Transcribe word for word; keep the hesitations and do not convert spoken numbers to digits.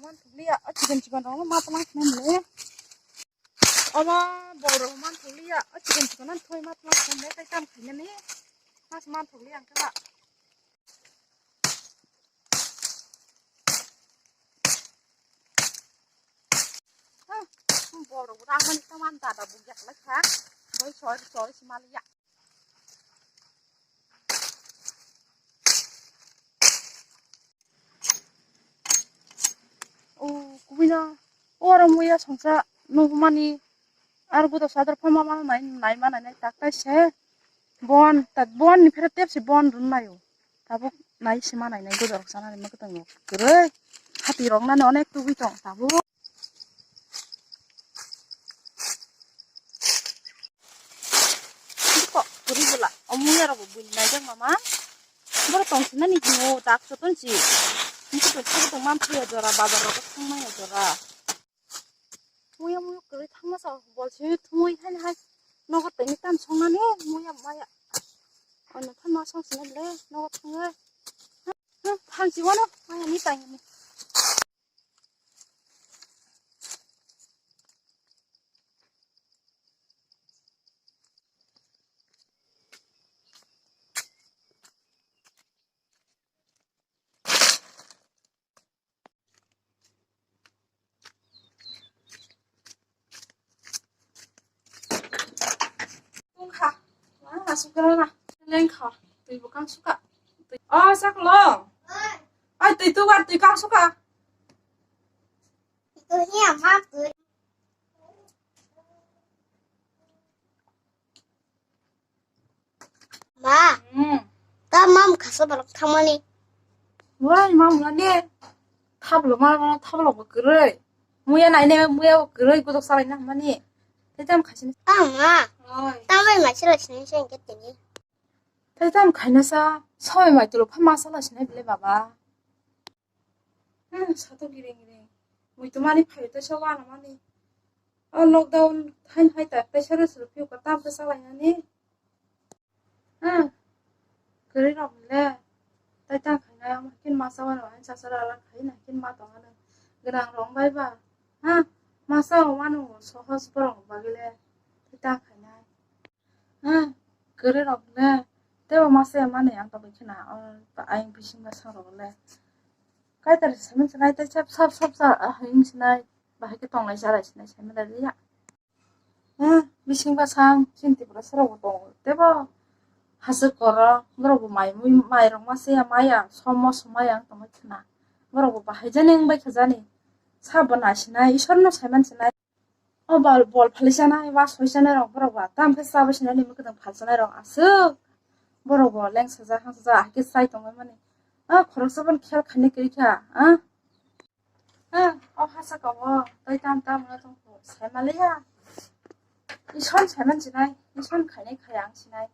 Man thukliya, o chikon chikon rok ma tlang khnai mle. Omo bol rok man thukliya, o chikon chikon an thoi ma tlang khnai mle, tai tam khainani. Mas man thukliya ang kala. Bol rok rang mani tang man dada bu yak lai kha. Boi soi soi si maliya. O kubui no, o aro muya songsa nugmani, aro budo sadar pha mama nai, nai ma nai nai tak tai se. Bon, ta bon ni phere tep se bon run nayo. Tabuk nai se ma nai nai budo rok sana ni ma kwtang no. Kwrwi, hati rok nani onek tubui tong tabuk. Kok kwrwi bwla, o muya rok bo buini naijak mama. Borok tong sinani hino dak soton si. Nisi to sabo tong man thaya jora, bazar rok thang maya jora. Muya muya kwrwi thangma sa bol si thumui hai hai. Nogo tini tam songnani muya maya. Ono thanma song sinani le nogo thangwi. Thang si wano maya ni tang ni. Tungkha, ma asuk gana na, lengkha, twi bwkang suka. Oh, saklo. Ai, twi tugar, twi kang suka. Itu ni ama twi. Ma, hmm. Ta mam khasa balok thamani. Wai, mam lani. Thablo ma, ma, thablo bo kwrwi. Muya nai nai, muya bo kwrwi, gudok salai na mani. Tei tam khaisini. Ta ma. Oi. Ta bai ma sila sini sini ke tini. Tei tam khaina sa, sabai mai tulo pha ma sala sini bile baba. Hmm, sato giring giring. Mui to mani phayo tei sa wana mani. O lockdown thain hai ta tei sero sero phiyo ka tam khe salai nani. Hmm. Kwrwi rok le. Tai tang khaina ang kin ma sa wana ang sa sara alang khai na kin ma tong ano. Gwnang rong bai ba. Ha. Ma sa o manu sohos borok bagile. Tai tang khaina. Ha, kwrwi rok le, teibo masa ya mani ang tongwi khna, o, ayang bising bwsang rok le. Kaitor se saimani sinai tei sap, sap, sap, sap, ah, hayung sinai, bahai khe tonglai chalai sinai saimani liya. Ha, bising bwsang, chini Tripura sara bo tongo, teibo hachwk koro, borok bo mai mui, mai rok masa ya maya, somo somaya ang tongwi khna. Borok bo bahai jani wng bai kha jani, sabo nai sinai, Isor no saimani sinai. O bol, bol phali chana, wa soi chana rok borok ba. Tam khe chaba sina ni mwkhwtwng phal chana rok aswk. Borok bo leng sajak, hang sajak, ahai khe chai tongwi mani. A khoroksa ban khel khaini kwrwi kha, a? A, o ha saka o, tai tam tam wngna tong kho, sai ma le ya. Ison sai man sinai, ison khainai khai ang sinai.